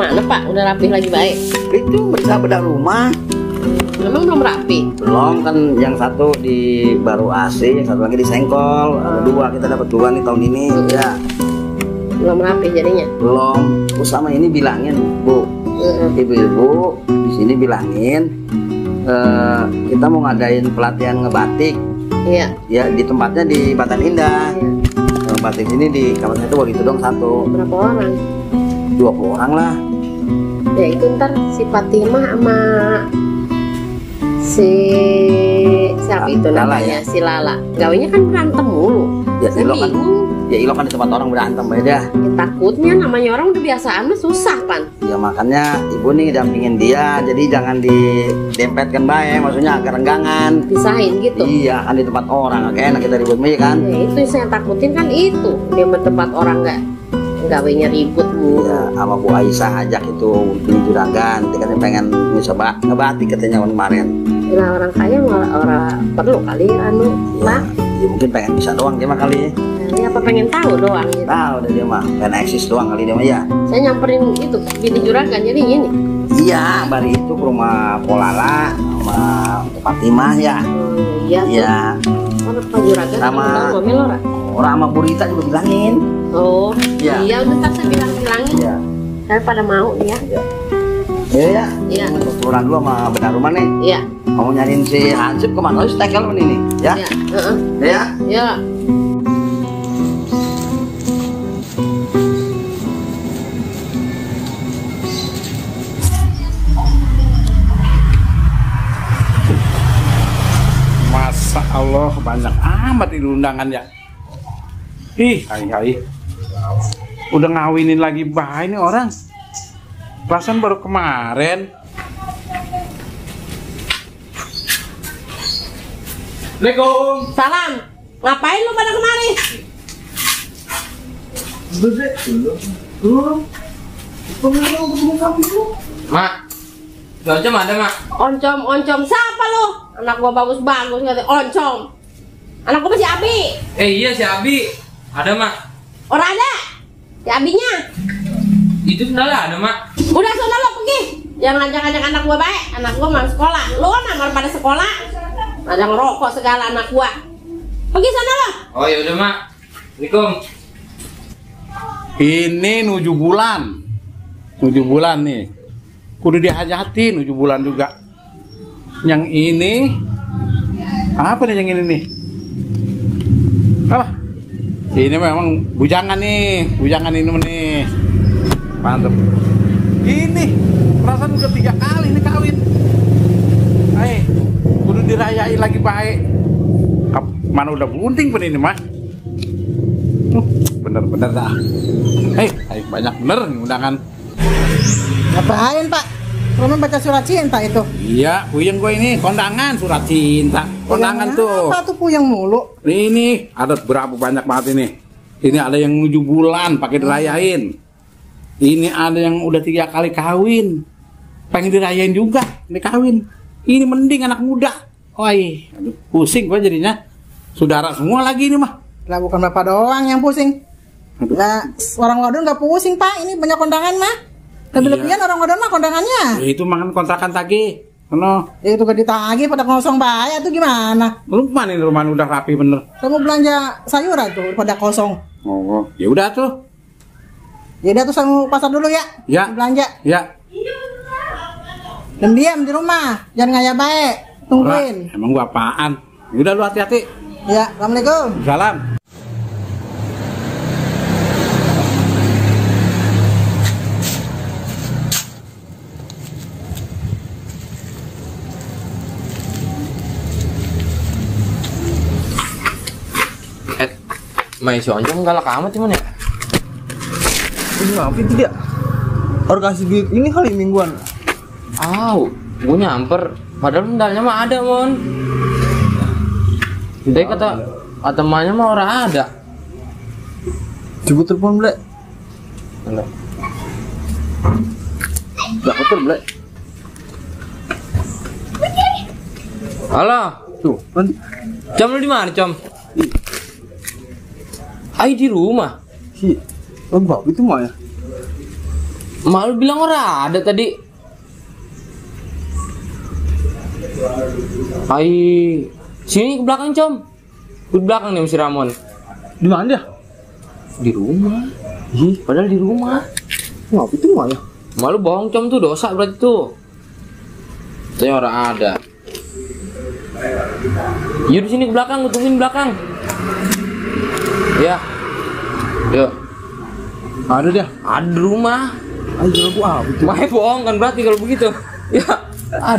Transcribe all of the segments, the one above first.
Mana Pak? Udah rapi lagi baik? Itu mereka bedah rumah. Memang belum rapi? Belum, kan yang satu di baru AC, yang satu lagi di Sengkol. Ada dua, kita dapat dua nih tahun ini. Ya. Belum rapi jadinya? Belum. Terus sama ini bilangin, Bu, ibu-ibu di sini bilangin kita mau ngadain pelatihan ngebatik. Iya. Ya di tempatnya di Batan Indah. Iya. Batik ini di kawasan itu begitu dong satu. Berapa orang? 20 orang lah. Ya itu ntar si Fatimah sama siapa itu Lala, namanya? ya? Si Lala. Gawainya kan berantem mulu. Ya Saya Ilo kan, bingung. ya Ilo kan di tempat orang berantem aja. Ya, takutnya namanya orang udah biasaan mah susah Pan. Ya makanya ibu nih dampingin dia, jadi jangan didempetkan baik, maksudnya agak renggangan. Pisahin gitu. Iya, kan di tempat orang, kayak enak kita ribut ya kan. Ya itu yang saya takutin kan itu. Dia tempat orang gawainya ribut Bu. Iya, sama Bu Aisyah ajak itu di juragan, dia katanya pengen nyoba ngebatik katanya kemarin. Nah orang kaya orang perlu kali anu Pak. Ya mungkin pengen bisa doang dia mah kali. Dia apa pengen tahu doang gitu. Tahu deh dia mah, pengen eksis doang kali dia mah ya. Saya nyamperin itu bini juragan jadi ini. Iya, bari itu ke rumah Polala sama Fatimah ya. Iya. Iya. Orang Pak juragan Sama ngomel orang. orang sama Burita juga bilangin. Oh, Iya. iya udah tak saya bilangin. Iya. Saya pada mau ya. Iya. Iya. Iya. Keluaran dulu sama benar rumah nih. Iya. Kamu nyariin si Hansip kemana? Oh, stekel ini ya? Iya. Heeh. Ya. Ya. Masya Allah banyak amat ini undangan ya. Ih, hai. Udah ngawinin lagi bah ini orang. Perasaan baru kemarin. Assalamualaikum. Salam. Ngapain lu pada kemari? Mak, oncom ada mak? Oncom siapa lu? Anak gua bagus-bagus kata oncom. Anak gua masih Abi. Iya si Abi. Ada mak. Orang ada. Si Abinya. Itu sendalnya ada mak. Udah sana lo pergi. Jangan ngajak-ngajak anak gua baik. Anak gua mau sekolah. Lu namar pada sekolah. Ada ngerokok segala anak gua. Pergi sana lo. Oh ya udah mak. Assalamualaikum. Ini 7 bulan. 7 bulan nih. Kudu dihajati 7 bulan juga. Yang ini apa nih yang ini nih? Apa? Ini memang bujangan nih, bujangan ini nih. Mantap. Ini perasaan udah 3 kali ini kawin. Hai, kudu dirayain lagi baik. Mana udah bunting pun ini mah. Bener-bener dah. Hei, banyak bener nih undangan. Ngapain Pak? Roman baca surat cinta itu. Iya, puyeng gue ini kondangan surat cinta. Kondangan tuh. Apa tuh puyeng mulu? Ini ada berapa banyak banget ini. Ini ada yang 7 bulan pakai dirayain. Ini ada yang udah 3 kali kawin. Pengen dirayain juga, ini kawin. Ini mending anak muda. Woi, aduh, pusing gue jadinya. Saudara semua lagi ini mah. Lah bukan Bapak doang yang pusing. Lah orang wadon nggak pusing Pak, ini banyak kondangan mah. Lebih-lebihan orang wadon mah kondangannya. Ya, itu makan kontrakan tagih. Sono. Ya itu gak ditagih pada kosong bahaya tuh gimana? Lu mana ini rumah udah rapi bener. Kamu belanja sayuran tuh pada kosong. Oh, ya udah tuh. Jadi tuh sama pasar dulu ya. Ya. Belanja. Ya. Diam di rumah, jangan ngaya baik. Tungguin. Wah, emang gua apaan? Ya udah lu hati-hati. Ya, assalamualaikum. Salam. Mai si oncom galak amat cuman ya. Ngapain tuh dia? Harus kasih duit ini kali mingguan. Au, gua nyamper. Padahal sendalnya mah ada mon. Jadi kata emaknya mah orang ada. Coba telepon Ble. Enggak. Gak kotor Ble. Halo, Tuh kan. Com lu di mana com? Ai di rumah. Si Bang itu mah ya. Mak lu bilang ora ada tadi. Ai, sini ke belakang, Com. Di belakang nih si Ramon. Di mana dia? Di rumah. Ih, padahal di rumah. Ngapa itu mah ya? Malu bohong, Com, tuh dosa berarti tuh. Saya orang ada. Yuk di sini ke belakang, gue tungguin belakang. Ya. Yuk. Ada dia. Ada di rumah. Ayo gua apa itu? Main bohong kan berarti kalau begitu. Ya.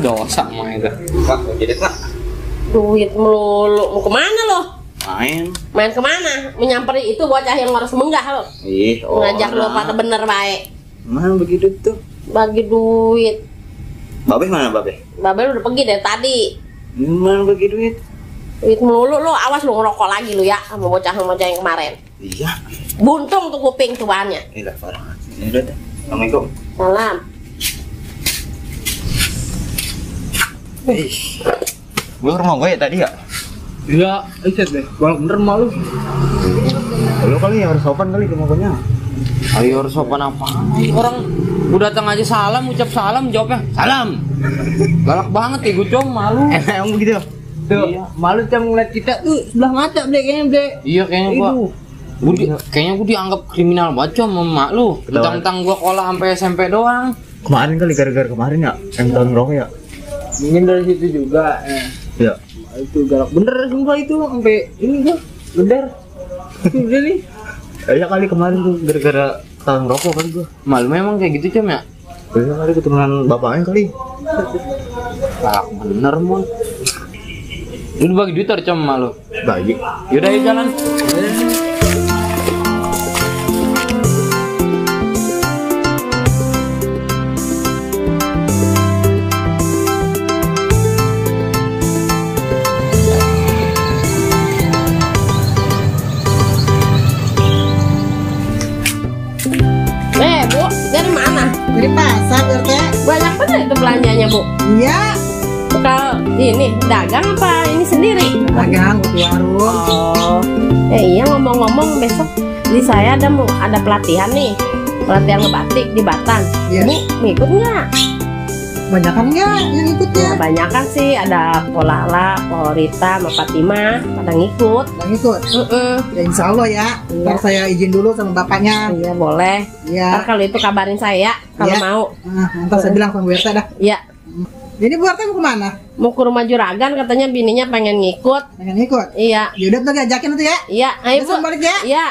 Dosa main itu. Pak, jadi Pak. Duit melulu. Mau kemana lo? Main. Main kemana? Menyamperi itu bocah yang harus menggah lo. Ih, Ngajak lo pada bener baik. Mana begitu tuh? Bagi duit. Babe mana Babe? Babel udah pergi dari tadi. Mana bagi duit? Duit melulu lo, awas lo ngerokok lagi lo ya sama bocah yang kemarin. Iya. Buntung tuh kuping tuannya. Iya, parah. Ini udah deh. Assalamualaikum. Salam. Lu rumah gue ya tadi ya? Iya, set deh. Bang bener malu. Lu kali yang harus sopan kali ke rumahnya. Ayo harus sopan apa? Orang udah datang aja salam, ucap salam, jawabnya salam. Galak banget ya gue, Com, malu. Emang begitu. Tuh, Iya. malu Cam ngeliat kita tuh sebelah mata Ble kayaknya Ble. Iya kayaknya gua. Kayaknya gua dianggap kriminal banget, Com, sama mak lu. Mentang-mentang gua sekolah sampai SMP doang. Kemarin kali gara-gara kemarin ya, yang tahun ngerokok ya. Mungkin dari situ juga. Ya. Itu galak bener sumpah itu sampai ini gua geder. Udah nih. Ya kali kemarin tuh gara-gara tahun ngerokok kali gua. Malu memang kayak gitu, Com, ya. Ya kali keturunan bapaknya kali. Galak bener, Mon. Lu bagi duit Com, mak lu. Bagi. Yaudah, ayo jalan. Bu, dari mana? Dari pasar RT. Banyak bener itu belanjanya, Bu. Iya, Kalau ini dagang apa ini sendiri? dagang di warung. Oh, iya ngomong-ngomong besok di saya ada pelatihan nih, pelatihan ngebatik di Batan. Iya. Bu, ngikut nggak? Banyakan nggak yang ikutnya? Ya, banyakan sih, ada Polala, Polrita, sama Fatima pada ngikut. Yang ikut. Ya insya Allah ya. Iya. Ntar saya izin dulu sama bapaknya. Iya boleh. Iya. Ntar kalau itu kabarin saya kalau Iya. mau. Nah, ntar saya bilang sama Bu RT dah. Iya. Ini Bu RT mau kemana? Mau ke rumah juragan, katanya bininya pengen ngikut. Pengen ikut? Iya. Yaudah tuh ajakin itu ya. Iya, ayo Bu. Besok balik ya. Iya.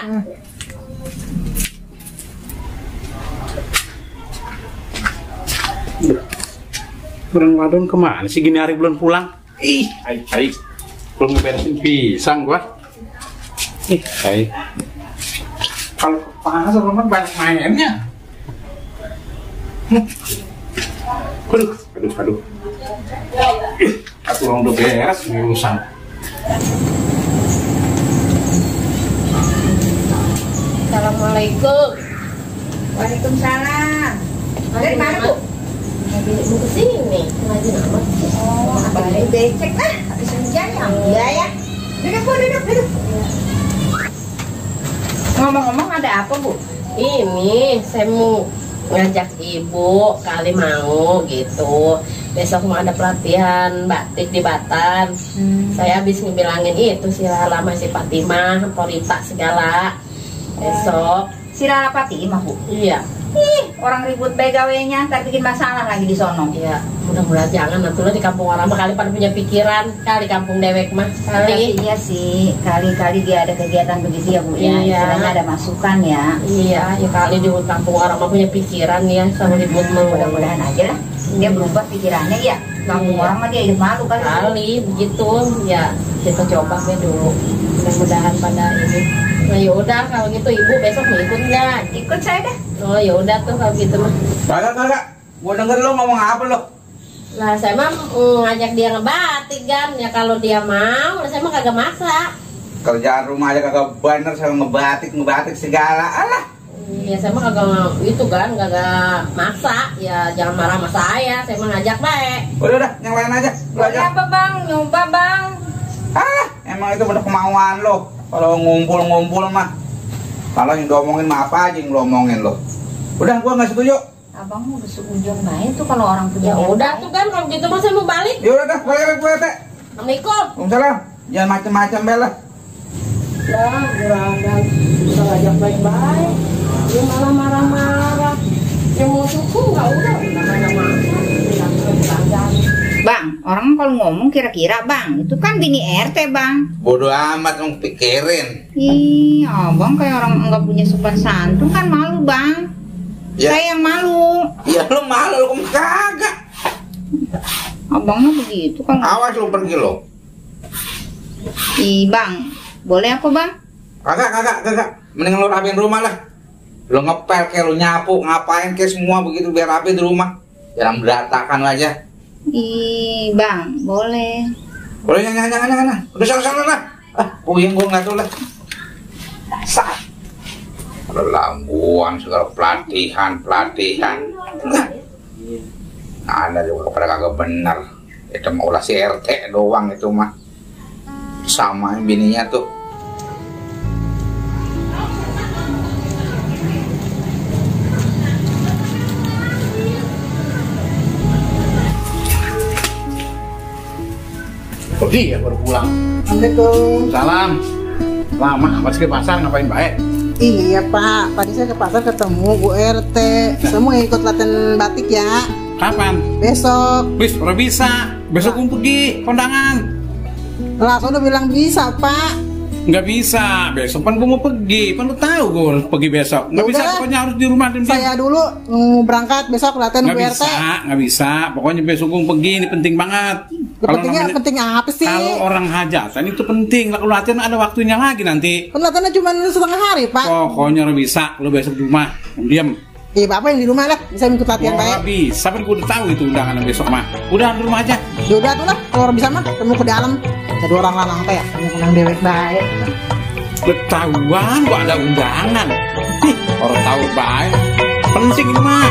Bulan Ramadan kemana sih gini hari belum pulang? Ih, hai. Belum beresin pisang gua. Ih, hai. Kalau ke pasar rumah banyak mainnya. Aduh. Aku orang udah beres ini urusan. Assalamualaikum. Waalaikumsalam. Dari mana Bu? Lagi mau kesini. Lagi nama. Oh, balik becek lah. Habis hujan ya. Iya ya. Duduk Bu, duduk. Ngomong-ngomong ada apa Bu? Ini saya mau ngajak ibu kali mau gitu. Besok mau ada pelatihan batik di Batan. Saya habis ngebilangin itu si Lala sama si Fatimah, Porita segala. Besok. Si Lala Fatimah Bu. Iya. Ih, orang ribut bae gawenya, ntar bikin masalah lagi di sono. Iya, mudah-mudahan jangan nanti di kampung orang mah kali pada punya pikiran, kali kampung dewek mah kali. Iya sih, kali-kali dia ada kegiatan begitu ya Bu ya. Iya. Istilahnya ada masukan ya. Iya, ya kali di kampung orang mah punya pikiran ya sama ribut mah. Mudah-mudahan aja lah. Dia berubah pikirannya ya. Kampung Iya. orang mah dia hidup malu kali. Kali begitu ya, kita coba deh dulu. Mudah-mudahan pada ini. Nah yaudah kalau gitu ibu besok mau ikut nggak? Ikut saya dah. Oh yaudah tuh kalau gitu mah. Kagak. Gua denger lo ngomong apa lo? Lah saya mah ngajak dia ngebatik kan, ya kalau dia mau, lah saya mah kagak maksa. Kerjaan rumah aja kagak bener, saya ngebatik segala. Alah. Ya saya mah kagak itu kan, kagak maksa. Ya jangan marah sama saya mah ngajak baik. Udah, yang lain aja. Lu Boleh aja. apa Bang? Nyoba Bang. Ah, emang itu bener kemauan lo. Kalau ngumpul mah. Kalau yang diomongin mah apa aja yang lo omongin lo. Udah, gua nggak setuju. Abang mau besok ujung baik tuh kalau orang punya Ya udah tuh kan kalau gitu masa mau balik. Ya udah dah, balik gue teh. Assalamualaikum. Waalaikumsalam. Jangan macam-macam bela. Lah, juragan udah ngajak baik-baik. Dia malah marah-marah. Yang mau suku nggak udah marah-marah. Bang, orang kalau ngomong kira-kira bang, itu kan bini RT bang. Bodoh amat dong pikirin. Ih, abang kayak orang nggak punya sopan santun kan malu bang. Ya. Saya yang malu. Ya lu malu, lu kagak. Abangnya begitu kan. Awas lu pergi lo. Ih bang, boleh apa bang? Kagak. Mending lu rapiin rumah lah. Lu ngepel kayak lu nyapu, ngapain kayak semua begitu biar rapi di rumah. Jangan berantakan aja. Ih bang, boleh. Boleh jangan. Udah sana lah. Puyeng gua nggak tahu lah. Dasar. Lambuan segala pelatihan. Enggak. Ada juga pada kagak benar. Itu mau ulah si RT doang itu mah. Sama bininya tuh. Pergi ya baru pulang. Assalamualaikum. Salam. Lama pas ke pasar ngapain baik? Iya Pak, tadi saya ke pasar ketemu Bu RT. Saya mau ikut latihan batik ya. Kapan? Besok. Wis, udah bisa. Besok gua pergi kondangan. Lah, saya udah bilang bisa Pak. Nggak bisa. Besok kan gua mau pergi. Kan lu tahu gua harus pergi besok. Nggak Ya bisa. udah. Pokoknya harus di rumah diam-diam. Saya dulu mau berangkat besok latihan Nggak Bu RT. nggak bisa. Pokoknya besok gua pergi. Ini penting banget. Penting apa sih? Kalau orang hajatan itu penting. Kalau latihan ada waktunya lagi nanti. Kan latihannya cuma setengah hari Pak. Pokoknya lu bisa. Lu besok di rumah. Diam. Iya Bapak yang di rumah lah, bisa ikut latihan Nggak baik. bisa. Kan gua udah tahu itu undangan besok mah. Udah di rumah aja. Ya udah tuh lah, kalau bisa mah ketemu ke dalam. Jadi orang lanang teh ya, yang dewek baik. Ketahuan gua ada undangan. Ih, orang tahu baik. Penting ini mah.